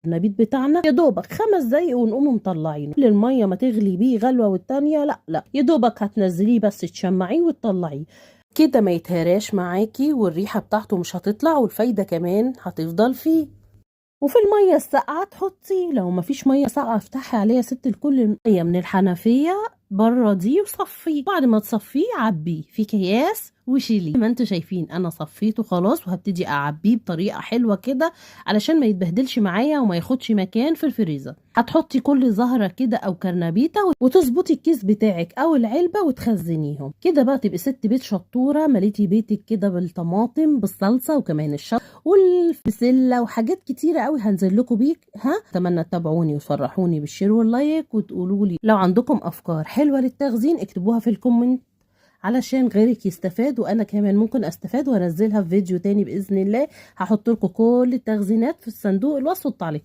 القرنبيط بتاعنا يا دوبك 5 دقايق ونقوم مطلعينه. قبل المية ما تغلي بيه غلوه والتانية لا لا، يا دوبك هتنزليه بس تشمعيه وتطلعيه كده، ما يتهراش معاكي والريحه بتاعته مش هتطلع، والفايده كمان هتفضل فيه. وفي المية الساقعه تحطي، لو ما فيش مية ساقعه افتحي عليها ست الكل المية من الحنفية بره دي وصفيه. بعد ما تصفية عبيه في اكياس وشيليه. ما انتوا شايفين انا صفيته خلاص، وهبتدي اعبيه بطريقة حلوة كده علشان ما يتبهدلش معايا وما ياخدش مكان في الفريزر. هتحطي كل زهره كده او كرنبيته وتظبطي الكيس بتاعك او العلبة وتخزنيهم كده. بقى تبقي ست بيت شطوره، مليتي بيتك كده بالطماطم بالصلصه وكمان الشط والبسله وحاجات كتيرة قوي هنزل لكم بيك. ها اتمنى تتابعوني وتفرحوني بال share وال like، وتقولوا لي لو عندكم افكار حلوة للتخزين اكتبوها في ال comment علشان غيرك يستفاد وانا كمان ممكن استفاد، وانزلها في فيديو تاني باذن الله. هحط لكم كل التخزينات في الصندوق الوصف والتعليقات.